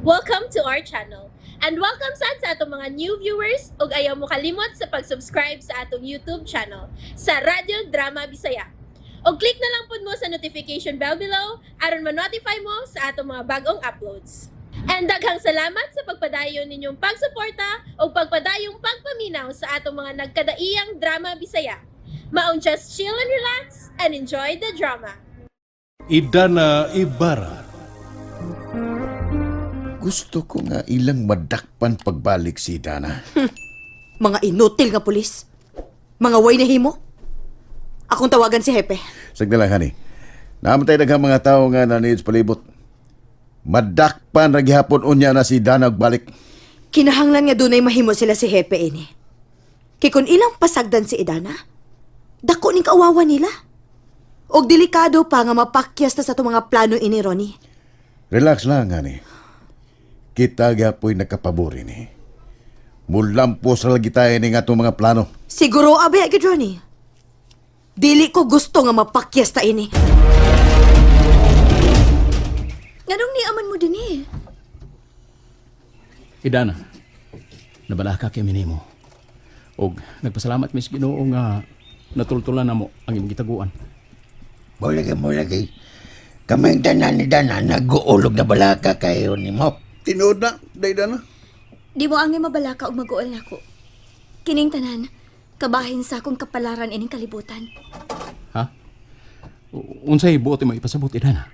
Welcome to our channel. And welcome sad sa atong mga new viewers ug ayaw mo kalimot sa pag-subscribe sa atong YouTube channel sa Radyo Drama Bisaya. Og click na lang pud mo sa notification bell below aron ma-notify mo sa atong mga bagong uploads. And daghang salamat sa pagpadayon ninyong pagsuporta ug pagpadayong pagpaminaw sa atong mga nagkadaiyang drama Bisaya. Maong just chill and relax and enjoy the drama. Idana Ibarra. Gusto ko nga ilang madakpan pagbalik si Dana. Mga inutil nga pulis. Mga way na himo. Akong tawagan si Hepe. Sagda lang, honey. Namatay daghang mga tao nga naniid sa palibot. Madakpan ra gihapon unya na si Dana og balik. Kinahanglan nga dunay mahimo sila si Hepe ini. Kay kun ilang pasagdan si Idana, dako ning kaawawa nila. Og delikado pa nga mapakyas ta sa atong mga plano ini, Ronnie. Relax lang, honey. Kita gihapoy nagkapabori ni. Mulampos ra lagi tayo ning atong mga plano. Siguro abay agad, Ronnie. Dili ko gusto nga mapakyas ta ini. Nganong niaman mo din eh? Idana, nabalaka kay minimo. Og nagpasalamat mis Ginoo nga natultulan na mo ang imong gitaguan. Mo lagi, mo lagi. Kaming tanan ni Dana, nag-uulog na balaka kayo ni mo. Tinuod na, day na. Di mo angay mabalaka og maguol nako. Kining tanan, kabahin sa akong kapalaran ining kalibutan. Ha? Unsay buot mo ipasabot, Idana?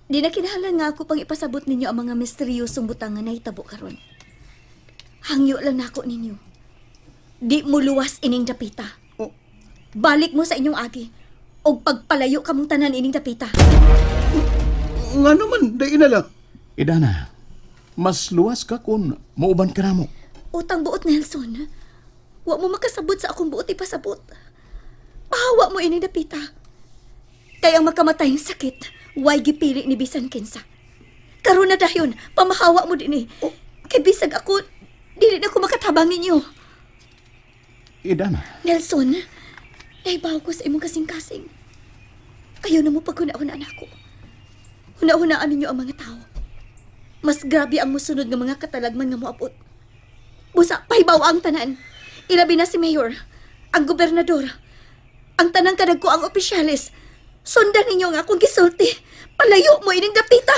Di na kinahanglan nga ako pang ipasabot ninyo ang mga misteryosong butang nga nahitabo karon. Hangyo lang nako ninyo. Di mo luwas ining dapita. Balik mo sa inyong agi og pagpalayo kamong tanan ining dapita. Nga naman, day na lang. Idana, mas luwas ka kung mauban ka namo. Utang buot, Nelson. Wa mo makasabot sa akong buot ipasabot. Pahawa mo ini dapita. Kay ang makamatayng sakit, way gipili ni bisan kinsa. Karon na dayon, pamahawa mo dinhi. Kay bisag ako, dili na ko makatabang ninyo. Idana, Nelson, naibaw ko sa imong kasing-kasing. Ayaw na mo paghuna-hunaan ako. Huna-hunaan ninyo ang mga tao. Mas grabe ang musunod nga mga katalagman nga moabot. Busa, pahibaw ang tanan. Ilabi na si Mayor, ang gobernador, ang tanang kadagko ang opisyales. Sundan ninyo ang akong gisulti. Palayo mo ining dapita.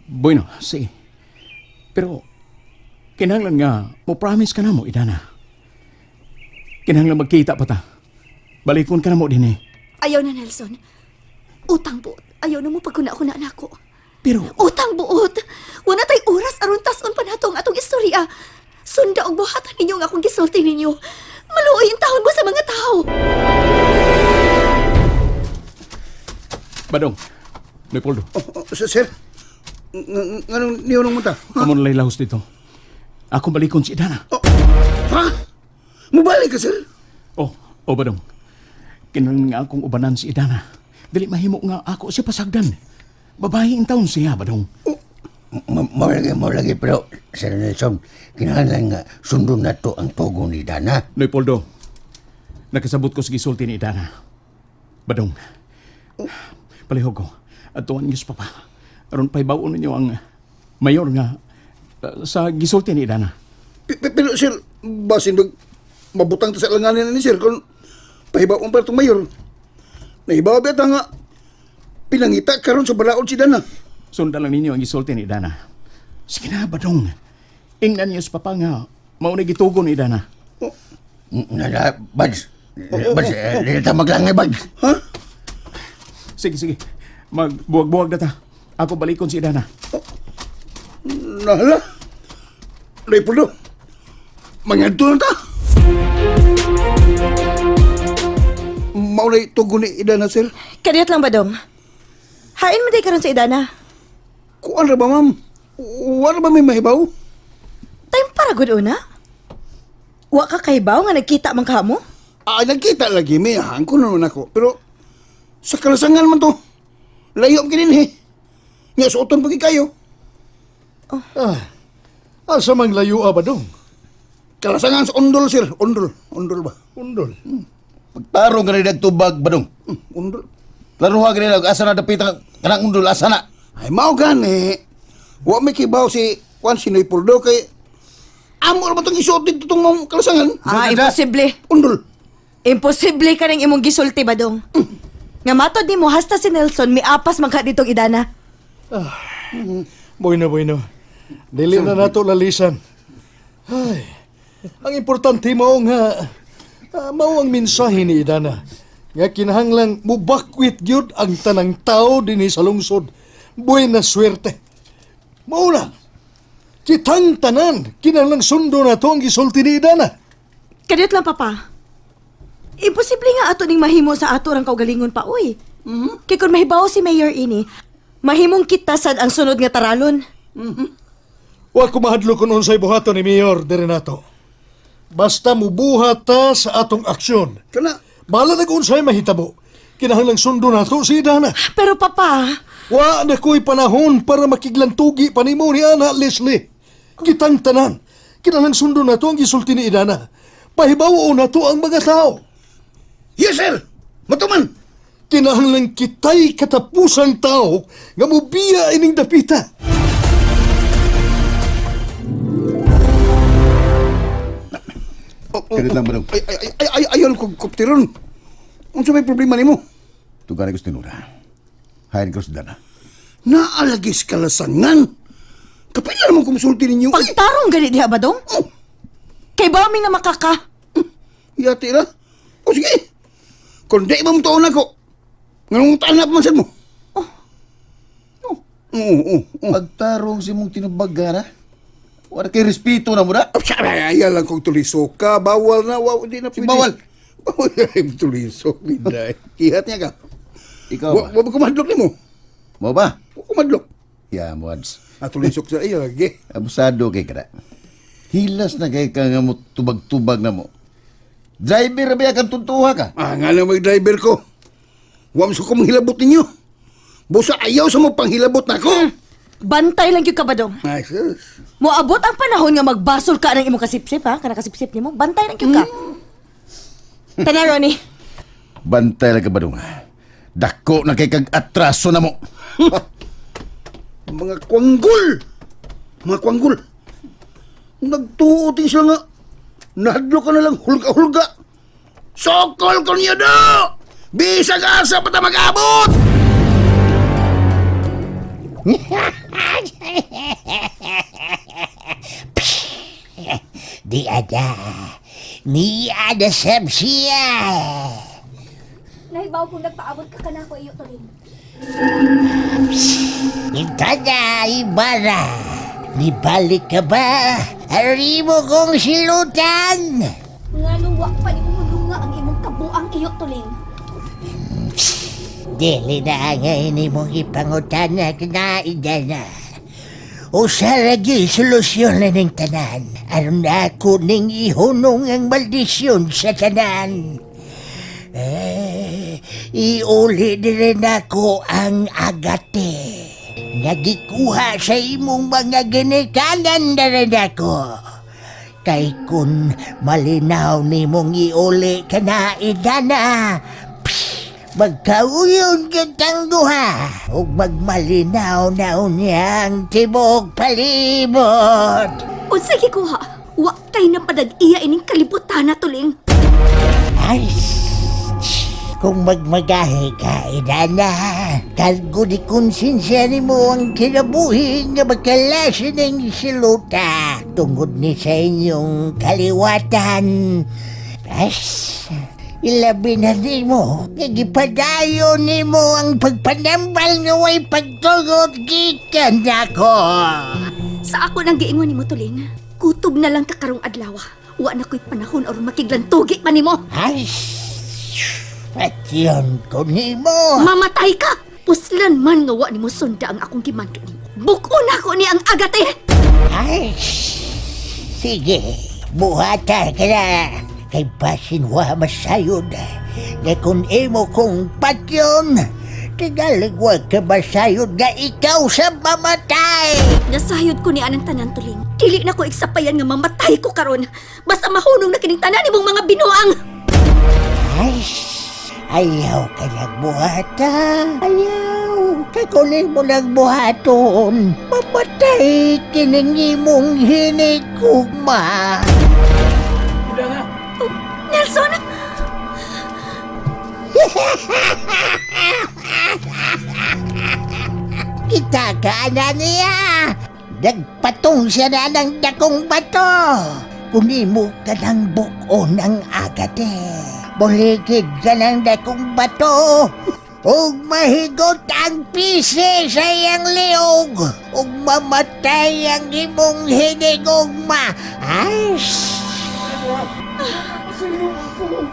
Bueno, sige. Pero kinahanglan nga mo promise ka namo, Idana. Kinahanglan magkita pa ta. Balikon ka namo dinhi. Ayaw na, Nelson. Utang buot. Ayaw na mo paghuna-hunaan ako. Pero Utang buot. Wala tay oras aron tas-on pa nato ang atong istorya. Sunda og buhatan ninyo ang akong gisulti ninyo. Maluoy ang taon mo sa mga tao. Badong, Leopoldo, Oh, oh, sir, sir. Nganong niyonong mo ta? Ha? amo na lahos dito. Ako balikon si Idana. Oh, ha? Mubalik ka, sir? Oh, oh Badong. Kinahanglan nga akong ubanan si Idana. Dili mahimo nga ako siya pasagdan. Babae in taon siya, Badong. Mo lagi, mo lagi, pero Sir Nelson, kinahanglan nga sundon na to ang togo ni Dana. Leopoldo, nakasabot ko sa gisulti ni Idana. Badong, palihog ko. Atuan niyo sa papa. Aron pahibaon ninyo ang mayor nga sa gisulti ni Idana. Pero, sir, basin bag mabutang ta sa alanganin ni sir kung pahibaon pa itong mayor. Nahibaw ba nga pinangita karon sa balaod si Dana. Sundan lang ninyo ang gisulti ni Idana. Sige na, Badong. Ingnan niyo sa papa nga mauna gitugon ni Idana. Nala, Bads. Bads, eh, dili ta maglangay, Bads. Ha? Sige, sige. Magbuwag-buwag na ta. Ako balikon si Idana. Nahala. Leopoldo, mangadto na ta. Maunay tugon ni Idana, sir. Kadiyot lang ba, Dong? Hain mo day karon sa Idana. Kuan ra ba, ma'am? Wala ba may mahibaw? Time para gud una. Wa ka kahibaw nga nagkita man ka mo? Ah, nagkita lagi may hangko naman ako. Pero sa kalasangan man to. Layo ang kinin eh. Nga suoton pagi kayo. Asa mang layo ba dong? Kalasangan sa undol, sir. Undol. Undol ba? Undol. Pagtarong ka rin nagtubag, Badong. Undol. Klaruha ka nila, asa na dapit ang Kanang undol asa na? Ay, mao gani. Wa may kibaw si Juan Sinoy Purdo kay amo ra ba tong isuot dito tong mga kalasangan? Ah, imposible. Undol. Imposible ka ning imong gisulti, Badong. Nga matod nimo hasta si Nelson miapas man ka ditong Idana. Bueno, bueno. Dili na nato lalisan. Ay, ang importante mao nga mao ang mensahe ni Idana. Nga kinahanglang mubakwit gyud ang tanang tao dinhi sa lungsod. Buena swerte. Mao na. Kitang tanan kinahanglang sundo na to ang gisulti ni Idana. Kadiyot lang, Papa. Imposible nga ato ning mahimo sa ato rang kaugalingon pa, uy. Kay kung mahibaw si Mayor ini, mahimong kita sad ang sunod nga taralon. Wa ko mahadlok kun unsay buhaton ni Mayor diri nato. Basta mubuhat ta sa atong aksyon. Kana. Bahala na kung unsay mahitabo. Kinahanglang sundo nato si Idana. Pero Papa, Wa na ko'y panahon para makiglantugi pa nimo ni Ana Leslie. Kitang tanan. Kinahanglang sundo nato ang gisulti ni Idana. Pahibawo na to ang mga tao. Yes, sir. Matuman. Kinahanglang kita'y katapusang tao nga mubiya ining dapita. Oh, oh, Kadiyot lang, Badong. Ay, ay, ay, ay, ayon ko koptiron. Unsa may problema nimo? Tugani ko sa tinura. Hain ko sa Idana. Naalagis kalasangan. Kapila naman kumusulti ninyo. Ay, pagtarong gani diha, Badong? oh, Kay ba mi nga makaka? yati ra. O sige. Kung di mo taon ako, nganong tanap man sad mo. Oh. Oh, oh, oh. oh. Pagtarong si mong tinubaga na. Wala kay respeto na mo na. Ay, ayaw lang kong tulisok ka. Bawal na. Wow, hindi na pwede. Bawal. Bawal ay tulisok. Binday. Kihat niya ka. Ikaw Wa, ba? wa ba kumadlok nimo? Mo ba? Wa kumadlok. Ya, Mods. Ah, tulisok sa iyo lagi. Abusado kay kada. Hilas na kay ka nga mo tubag-tubag na mo. Driver ba kang tuntuha ka? Ah, nga lang may driver ko. Wa mo ko manghilabot ninyo. Busa ayaw sa mo panghilabot na ako. Bantay lang gyud ka, Badong. Ay, sus. Moabot ang panahon nga magbasol ka ng imong kasipsip, ha? Kana kasipsip nimo. Bantay lang gyud ka. Tana, Ronnie. Bantay lang ka ba dong? Dako na kay kag atraso na mo. Mga kwanggol. Mga kwanggol. Nagtuo din sila nga. Nahadlo ka na lang hulga-hulga. Sokol ko niyo do! Bisag asa pa ta mag-abot! Di ada. Ni ada sab siya. Nahibaw kung nagpaabot ka kanako iyo tuling. Itada Ibarra. Nibalik ka ba? Ari mo kong silutan. Nganong wa pa nimo mulunga ang imong kabuang iyo tuling. Dili na ang ini mong ipangutan na kinaidana. Usa lagi solusyon na ning tanan. Aron na ako ning ihunong ang maldisyon sa tanan. Eh, iuli din ako ang agate. Nagikuha sa imong mga ginikanan na rin ako. Kay kun malinaw nimong iuli ka na idana, magkauyon kitang duha ug magmalinaw na unyang tibok palibot. Unsa gikuha? Wa kay na padag-iya ining kalibutan na tuling. Ay, kung magmagahe ka, idana, kalgo di konsensya ni mo ang kinabuhi nga magkalasin ng siluta tungod ni sa inyong kaliwatan. As, ilabi na di mo, gipadayon ni mo ang pagpanambal nga way pagtugot gikan nako. Sa ako nang giingon nimo tuling. Kutob na lang ka karong adlaw. Wa na ko'y panahon aron makiglantugi pa nimo. Ay, patyon ko nimo. Mamatay ka! Puslan man nga wa nimo sunda ang akong gimando nimo. Buk-on ako ni ang agate. Ay, sige, buhata ka na. Kay basin wa masayod. Nga kung imo kong patyon, Tagalog wa ka masayod nga ikaw sa mamatay. Nasayod ko ni anang tanan tuling. Dili na ko igsapayan nga mamatay ko karon. Basta mahunong na kining tanan imong mga binuang. Ay, ayaw ka nagbuhata. Ayaw. Kay kung imo nang buhaton, mamatay kining imong hinigugma. Idana! Nelson! Kita ka na niya. Nagpatong siya na ng dakong bato. Kung imo ka ng buko ng agate, bulikid ka ng dakong bato. Ug mahigot ang pisi sa iyang liog. Ug mamatay ang imong hinigugma. Ay,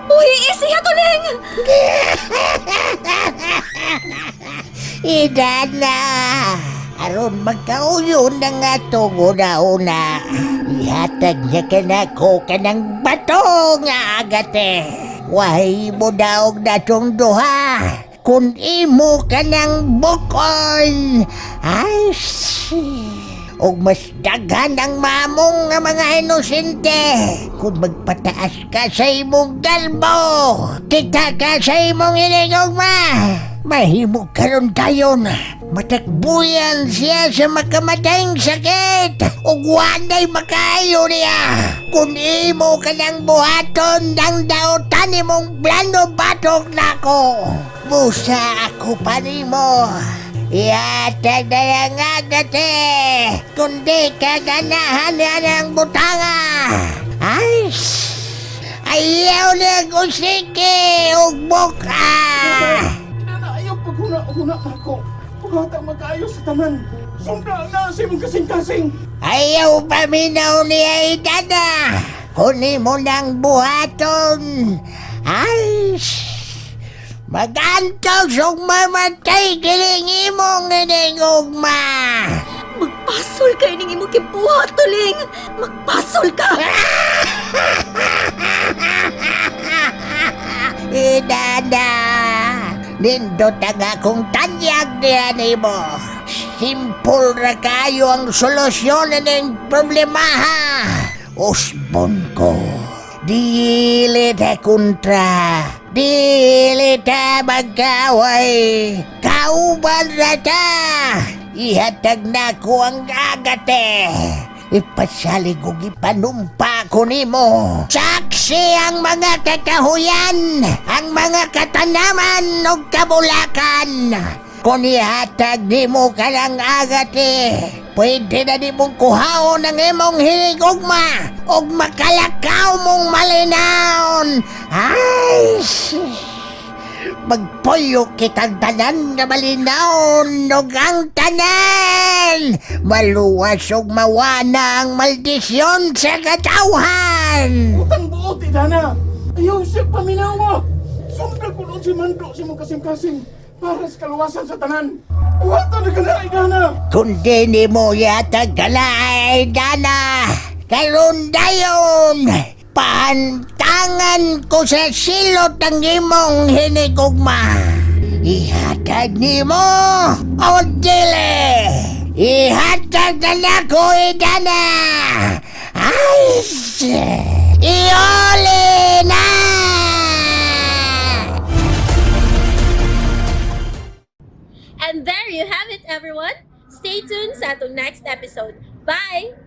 Buhi siya, Tuling! Idana! Aron magkauyon na nga itong una-una. Ihatag niya ka na ko ka ng bato nga agate. Wahay mo daog na itong duha. Kung imo ka ng bukon. Ay, og mas daghan ang mamong nga mga inosente. Kung magpataas ka sa imong galbo, kita ka sa imong inigugma. Mahimo karon dayon. Matakbuyan siya sa makamatayng sakit. Ug wanay makaayo niya. Kung imo ka ng buhaton ng dautan imong plano batok nako. Busa ako pa nimo. Ihatag na ang agate, kundi kaganahan niya ng butanga. Ay, ayaw na usiki ug buka. Idana, ayaw paghuna-huna nako. Buhata magkaayo sa tanan. Sunda na sa imong kasing-kasing. Ayaw paminaw niya idana. Kunin mo ng buhaton. Ay, magantos ug mamatay kining imong inigugma. Magpasol ka ining imong kibuhat, Tuling! Magpasol ka! Idana, nindot ang akong tanyag niya nimo. Simple ra kayo ang solusyon ning problemaha. Usbon ko. Dili ta kontra. Dili ta magkaway. Kauban ra ta. Ihatag na ko ang agate. Ipasalig og ipanumpa ko nimo. Saksi ang mga kakahuyan, ang mga katanaman ug kabulakan. Kung ihatag nimo kanang agate, pwede na nimong kuhaon ang imong hinigugma ug makalakaw mong malinawon. Ay, magpuyo kitang tanan nga malinawon ug ang tanan maluwas ug mawana ang maldisyon sa katawhan. Utang buot, Idana! Ayaw siya paminawa! Sunda ko noon si Mando sa imong kasing-kasing para sa kaluwasan sa tanan. Buhata na ka na, Idana! Kundi nimo yatag kalay dana karon dayon pantangan ko sa silot ang imong hinigugma. Ihatag nimo o dili. Ihatag na nako idana. Ay, ioli na! And there you have it, everyone. Stay tuned sa atong next episode. Bye!